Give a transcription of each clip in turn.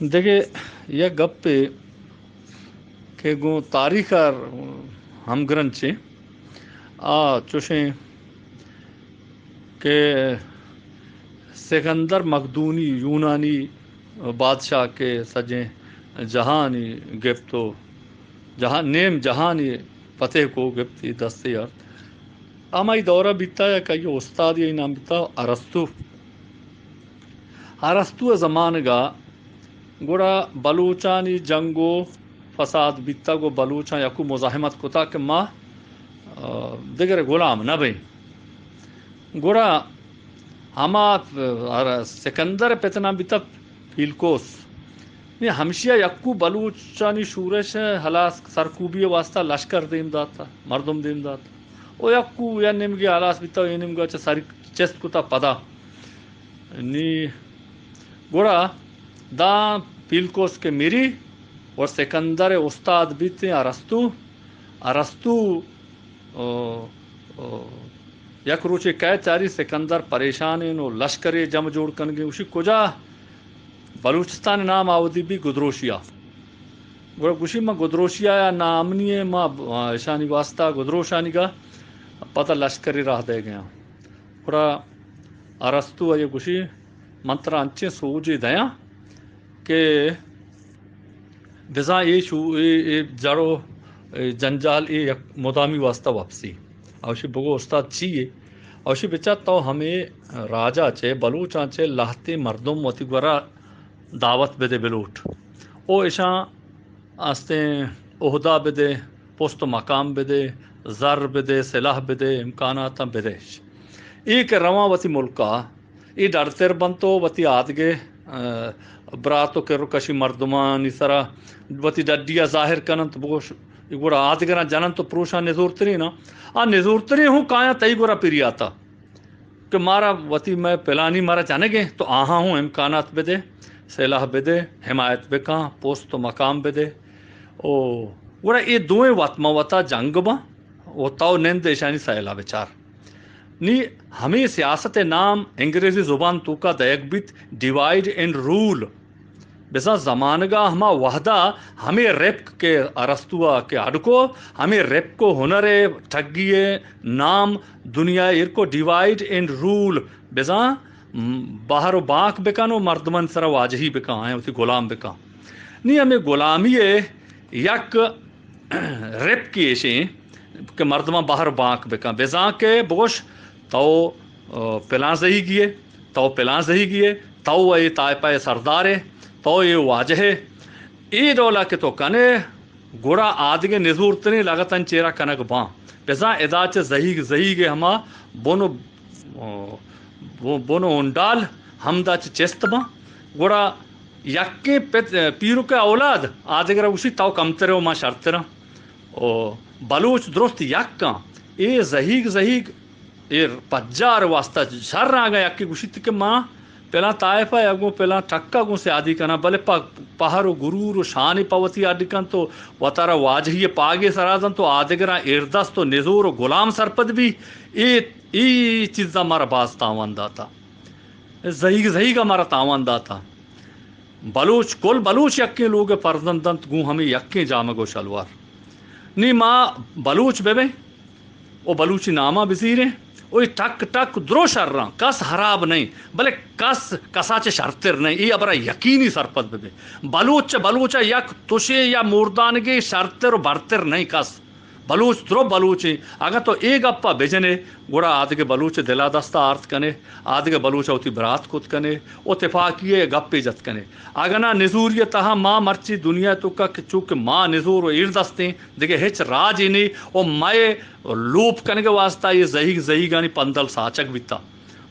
دگہ یک گپے کہ گوں تاریخ ءَ ہمگرنچیں، آ چوشیں کہ سکندر مقدونی، یونانی بادشاہ کہ سجیں جہانی گپت و جہان، نیم جہانی فتح کو گپت، دستے آرت۔ ہمائی دورہ بیتا یک آئی استادی، آئی نام بیتا ارسطو۔ ارسطو ءِ زمانگا گڑا بلوچانی جنگ و فساد بیتگ و بلوچاں یکو مزاحمت کتا کہ ما، آ، دگر غلام نہ بیں۔ گڑا ہما، آ، سکندر پت نام بیتا فیلکوس۔ نی ہمشیا یکو بلوچانی شورش ہلاس سرکوبی واسطہ لشکر دیم داتا، مردم دیم داتا۔ او یکو یا نمگے ہلاس بیتا، اے نمگا چہ سر چست کتا پدا۔ نی گڑا داں پیلکوس کہ میری و سکندر استاد بیتیں ارسطو، ارسطو، او، او، یک روچے کئے چاری سکندر پریشانیں و لشکرے جم جوڑ کنگے، گوشی کجا؟ بلوچستان نام آودی بی گدروشیا۔ گڑا گوشی ما گدروشیا یا نامنی ما اشانی واسطہ گدروشانی گا پتہ لشکری راہ دے گیا۔ گڑا ارسطو آئی گوشی من ترا انچیں سوجے دیاں کہ بزاں اے شو-، اے، اے جڑ و اے جنجال اے یک مدامی واسطہ وپسی۔ اوشی بگو استاد چی اے؟ اوشی بچار تو ہمے راجا چے، بلوچاں چے لہتے مردم وتی گورا دعوت بدے بلوٹ۔ او اشاں استیں عہدہ بدے، پست و مقام بدے، زر بدے، سلاح بدے، امکاناتاں بدے۔ اے کہ رواں وتی ملکا، اے ڈرتر بنت و وتی آدگے، آ، برات و کر و کشی مردمانی سرا وتی ڈڈیا ظاہر کننت، بگوش، گڑا آدگراں جننت و پروشاں نزورترین، آ نزورترین ہوں کایاں تئی گورا پریاتا کہ مارا وتی مئے پلانی مارا جنگیں، تو آہاں ہوں امکانات بدے، سلاح بدے، حمایت بکاں، پست و مقام بدے۔ او گڑا اے دوئیں وت ما وتا جنگ باں و تو نند اشانی سیلا بچار۔ نی ہمے سیاست ءِ نام انگریزی زبان توکا دئیگ بیت ڈیوائیڈ اینڈ رول۔ بزاں زمانگا ہما وہدا ہمے رپک کہ ارسطو ءَ کہ اڈ کو، ہمے رپک و ہنر ءِ ٹگی ءِ نام دنیا ءَ ایر کو ڈیوائیڈ اینڈ رول۔ بزاں م-، بہر و بانک بکن و مردمانی سرا واجہی بکن، آیاں وتی غلام بکن۔ نی ہمے غلامی ءِ یک رپکے ایشیں کہ مردماں بہر بانک بکن، بزاں کہ بگوش تو، آ، پلان زہیگی ئے، تو پلان زہیگی ئے، تو اے طائفہ ءِ سردار ئے، تو اے واجہ ئے، اے ڈولا کہ تو کنے، گڑا آدگہ نزورتریں لگتانی چیرا کنگ باں۔ بزاں ادا چہ زہیگ زہیگ ءِ ہما بن و، آ، بن و ہنڈال ہمدا چہ چست باں۔ گڑا یکیں پت، پیرک ءِ اولاد آدگرا گوشی تو کمتر ئے و ما شرتراں۔ او بلوچ درست یک آں۔ اے زہیگ زہیگ اے پجار واسطہ شر آں۔ اگاں یکے گوشیت کہ ما پلاں طائفہ یا گوں پلاں ٹکا گوں سیادی کناں، بلے پہ پہر و گرور و شانے پہ وتی اڈ کنت و وتارا واجہی پاگے سرا دنت و آدگراں ایردست و نزور و غلام سرپد بی۔ اے، اے چیزاں مارا باز تاوان داتا۔ زہیگ زہیگ ءَ مارا تاوان داتا۔ بلوچ، کل بلوچ یکیں لوگ ءِ فرزند انت، گوں ہمے یکیں جامگ و شلوار۔ نی ما بلوچ بہ بیں و بلوچی ناما بزیریں و اے ٹک ٹک درو شراں، کس ہراب نئیں، بلے کس کسا چہ شرتر نئیں۔ اے ہبرا یقینی سرپد بہ بے۔ بلوچ چہ بلوچا یک تشے یا موردانگے شرتر و برتر نئیں کس۔ بلوچ درو بلوچیں۔ اگاں تو اے گپا بجنے، گڑا آدگہ بلوچ دلا دستا آرت کنے، آدگہ بلوچا وتی برات کت کنے و تپاکی ءِ گپے جت کنے۔ اگاں نا نزوری ءِ تہا ما مرچی دنیا توکا کہ چونکہ ما نزور و ایردستیں، دگہ ہچ راجے نے و مئے لوپ کنگ ءِ واسطہ اے زہیگ زہیگانی پندل ساچگ بیتا۔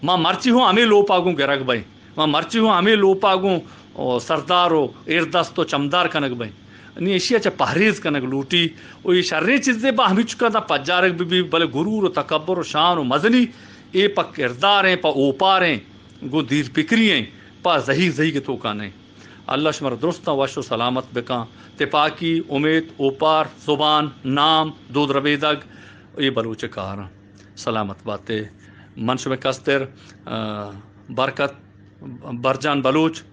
ما مرچی ہوں ہمے لوپا گوں گرگ بئیں۔ ما مرچی ہوں ہمے لوپا گوں، او، سردار و ایردست و چمدار کنگ بئیں۔ نی ایشی ءَ چہ پہریز کنگ لوٹی و اے شریں چیزے با ہمیچکا داں پجارگ بہ بی، بلے گرور و تکبر و شان و مزنی اے پہ کرداریں، پہ اوپاریں، گوں دیر پکری ایں، پہ زہیگ زہیگ توکا نئیں۔ اللہ شمارا درستاں وش و سلامت بکاں۔ تپاکی، امیت، اوپار، زبان، نام، دود ربیدگ، اے بلوچ کاراں۔ سلامت باتے۔ من شمئے کستر، آ، برکت برجان بلوچ،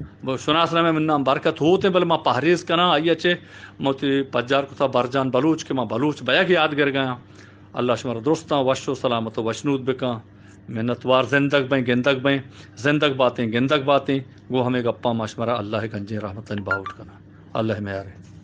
شناس نام، من نام برکت ہوتے، بلے ما پہریز کناں آئی چے، موتی پجار کتا برجان بلوچ کہ ما بلوچ بیگ یاد گرگاں۔ اللہ شمارا درستاں وش و سلامت و وشنود بکاں۔ منتوار، زندگ بیں، گندگ بیں، زندگ باتیں، گندگ باتیں۔ گو ہمیں گپاں ما شمارا اللہ گنجیں رحمتانی باہوٹ کناں۔ اللہ میارے۔